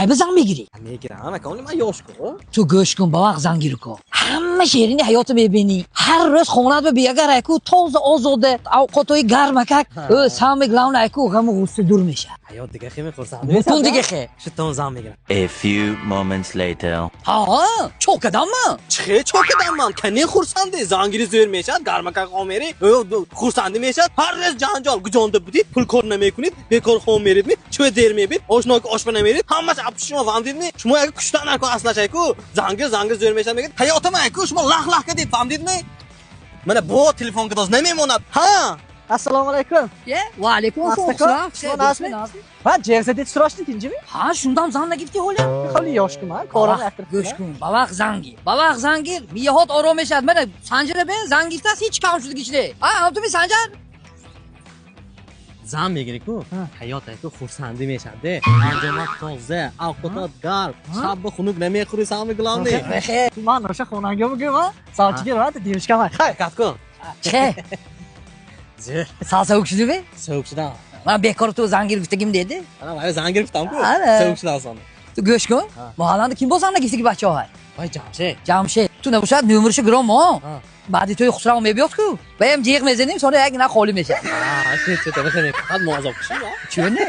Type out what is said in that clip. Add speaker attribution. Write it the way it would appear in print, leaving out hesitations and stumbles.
Speaker 1: Кай ба зан мегирӣ?
Speaker 2: Мегирам, ака, ман ёшку.
Speaker 1: Ту гӯш кун, ба вақт зан гир ку. Ҳама ширини ҳаётро мебинӣ. Ҳар рӯз хонат ба биягар айку, тоза, озода, овқатҳои гармакак. Ӯ, самое главное, айку, ғаму ғусса дур мешавад.
Speaker 2: Ҳаёт дига хе мехӯрсанд.
Speaker 1: Бутун дига хе.
Speaker 2: Шутон зан мегирам.
Speaker 3: A few moments later.
Speaker 1: Ҳа, чокадамма?
Speaker 2: Чихе чокадам ман? Кане хурсанди? Зангири зӯр мешавад, гармакак омери, хурсандӣ мешавад. Ҳар рӯз ҷанҷол. Гуҷонда будӣ, пул кор намекунед, бекор хом меридми, чӯ дер мебид, ошноки ошпа намерид. Ҳамаш аб шумо фаҳмдидми? Шумо як куштан нако аслаш айку. Зангир, зангир зӯр мешавад мегӯяд. Ҳаётам айку, шумо лах лах кардед, фаҳмдидми? Мана бо телефон кадоз намемонад. Ҳа?
Speaker 4: Assalomu alaykum.
Speaker 1: Е, ва алайкум
Speaker 4: Ассалом.
Speaker 1: ассалом.
Speaker 4: Шумо назmi? Ha, ҷевзадид сурошдед инҷими?
Speaker 1: Ҳа, шундам зан нагирифтӣ ҳоля?
Speaker 4: Ҳоли ёшку ман, корам
Speaker 1: Ба гӯш кун, ба вақт зан гир. Ба вақт зан гир, мияҳот ором мешавад. Мана Санҷара бин, зан гирифтааст, ҳеҷ кам шудагиш не. А, ҳам ту би, Санҷар?
Speaker 2: Зан мегирӣ ку, ҳаёт айку хурсандӣ мешавад, де. Анҷомат тоза, овқатот гарм, шабба хунук намехӯрӣ, самое главное.
Speaker 1: Хе.
Speaker 4: Ман o'sha xonanga bugun ha, sovchiga равад, девушка ман. Хай.
Speaker 2: Ҳаракат кун.
Speaker 1: Че?
Speaker 2: Зӯр.
Speaker 1: Сал sovuq shudimi?
Speaker 2: Sovuq shudan.
Speaker 1: Ман бекор ту зан гир гуфтагим деди.
Speaker 2: Ана вай зан гирифтам-ку.
Speaker 1: Ана.
Speaker 2: Sovuq shudan so'ng.
Speaker 1: Ту гӯш кун. Маҳалланда ким бо зан нагирифтаги бачаҳо ҳай?
Speaker 2: Voy, Jamshid.
Speaker 1: Ҷамшед. Ту набошад номершо гиром мо. Баъди тӯи Хусрав мебиёд ку. Ба ям ҷиғ мезанем, сони як на холӣ мешавад.
Speaker 2: Ha, shu faqat mo azob kishim.
Speaker 1: Чӯ не?